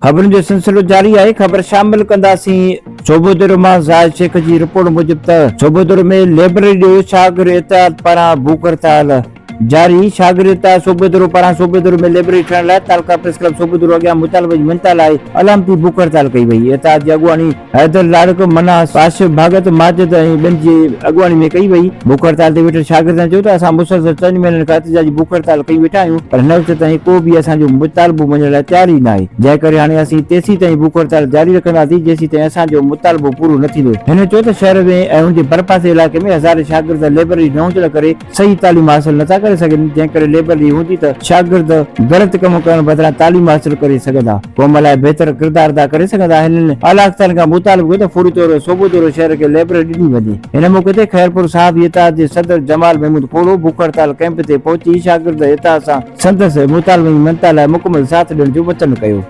خبرن جو سلسلو جاري آهي، خبر شامل ڪنداسين صوبوديرو مان زاهد شيخ جي رپورٽ موجب ته صوبوديرو ۾ ليبرري ڏيو شاگرد اتحاد پاران بک هڙتال جاري، شاگرد اتحاد صوبوديرو پاران صوبوديرو ۾ ليبرري ٺهڻ لاء تعلقه پريس ڪلب صوبوديرو اڳيان مطالبي جي مڃتا لاء علامتي بک هڙتال ڪئي وئي، اتحاد جي اڳواڻي حيدر لاڙڪ، مناس، ڪاشف ڀاڳت، ماجد ۽ ٻين جي اڳواڻي ۾ ڪئي وئي. بک هڙتال تي ويٺل شاگردن چيو ته اسان مسلسل چئن مهينن کان احتجاجي بک هڙتال ڪئي ويٺا آهيون پر هن وقت تائين ڪو به اسان جو مطالبو مڃڻ لاء تيار ئي ناهي جنهن ڪري هاڻي اسين تيسين تائين بک هڙتال جاري رکنداسين جيسين تائين اسان جو مطالبو پورو نه ٿيندو. هن چيو ته شهر ۾ ۽ ان جي ڀرپاسي علائقي ۾ هزارين شاگرد لئبرري نه هجڻ ڪري صحيح تعليم حاصل نٿا ڪري سگهن جنهن ڪري ليبرري هوندي ته شاگرد غلط ڪم ڪرڻ بدران تعليم حاصل ڪري سگهندا قوم لاء بهتر ڪردار ادا ڪري سگهندا هنن اعليٰ اختيارين کان مطالبو ڪيو ته فوري طور صوبوديرو شهر کي ليبرري ڏني وڃي هن موقعي تي خيرپور صحافي اتحاد جي صدر جمال محمود کوڙو بک هڙتال ڪئمپ تي پهچي شاگرد اتحاد سان سندس مطالبن جي مڃتا لاء مڪمل ساٿ ڏيڻ جو وچن ڪيو.